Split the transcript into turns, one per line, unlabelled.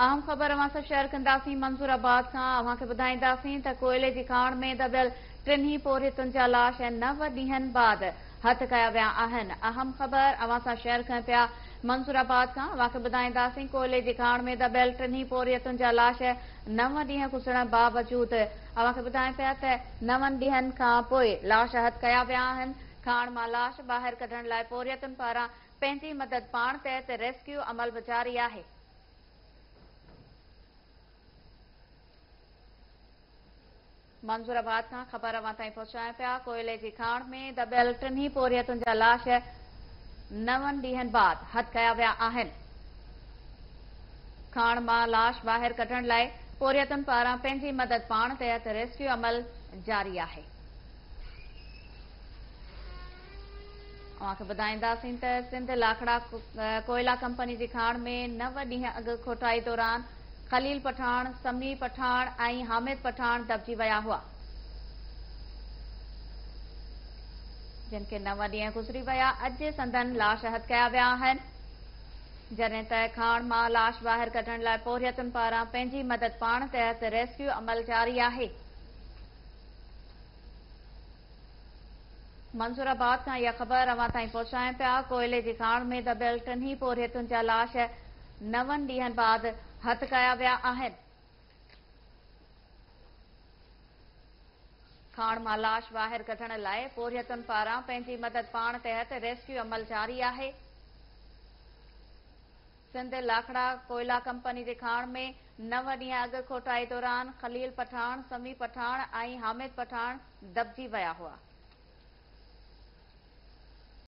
اهم خبر اوهان سان شيئر ڪنداسين منظور آباد کان اوهان کي ٻڌائينداسين ته ڪوئلي جي کاڻ ۾ دٻيل ٽنهي پورهيتن جا لاش نو ڏينهن بعد هٿ ڪيا ويا آهن. اهم خبر اوهان سان شيئر ڪيون پيا منظور آباد کان اوهان کي ٻڌائينداسين ڪوئلي جي کاڻ ۾ دٻيل ٽنهي پورهيتن جا لاش نو ڏينهن گذرڻ باوجود اوهان کي ٻڌايون پيا ته نون ڏينهن کان پوء لاش هٿ ڪيا ويا آهن. کاڻ مان لاش ٻاهر ڪڍڻ لاء پورهيتن پاران پنهنجي مدد پاڻ تحت ريسڪيو عمل به جاري آهي. منظور آباد کان خبر اوهان تائين پهچايون پيا، ڪوئلي جي کاڻ ۾ دٻيل ٽنهي پورهيتن جا لاش نون ڏينهن بعد هٿ ڪيا ويا آهن. کاڻ مان لاش ٻاهر ڪڍڻ لاء پورهيتن پاران پنهنجي مدد پاڻ تحت ريسڪيو عمل جاري آهي. اوهان کي ٻڌائينداسين ته سنڌ لاکڙا ڪوئلا ڪمپني جي کاڻ ۾ نو ڏينهن اڳ کوٽائي دوران خليل پٺاڻ، سميع پٺاڻ ۽ حامد پٺاڻ دٻجي ويا هئا. جن کي نو ڏينهن گذري ويا، اڄ سندن لاش هٿ ڪيا ويا آهن. جڏهن ته کاڻ مان لاش ٻاهر ڪڍڻ لاء پورهيتن پاران پنهنجي مدد پاڻ تحت ريسڪيو عمل جاري آهي. منظور آباد کان اها خبر اوهان تائين پهچايون پيا، ڪوئلي جي کاڻ ۾ دٻيل ٽنهي پورهيتن جا لاش نون ڏينهن بعد هٿ ڪيا ويا آهن. کاڻ مان لاش ٻاهر ڪڍڻ لاء پورهيتن پاران پنهنجي مدد پاڻ تحت ريسڪيو عمل جاري آهي. سنڌ لاکڙا ڪوئلا ڪمپني جي کاڻ ۾ نو ڏينهن اڳ کوٽائي دوران خليل پٺاڻ، سميع پٺاڻ ۽ حامد پٺاڻ دٻجي ويا هئا.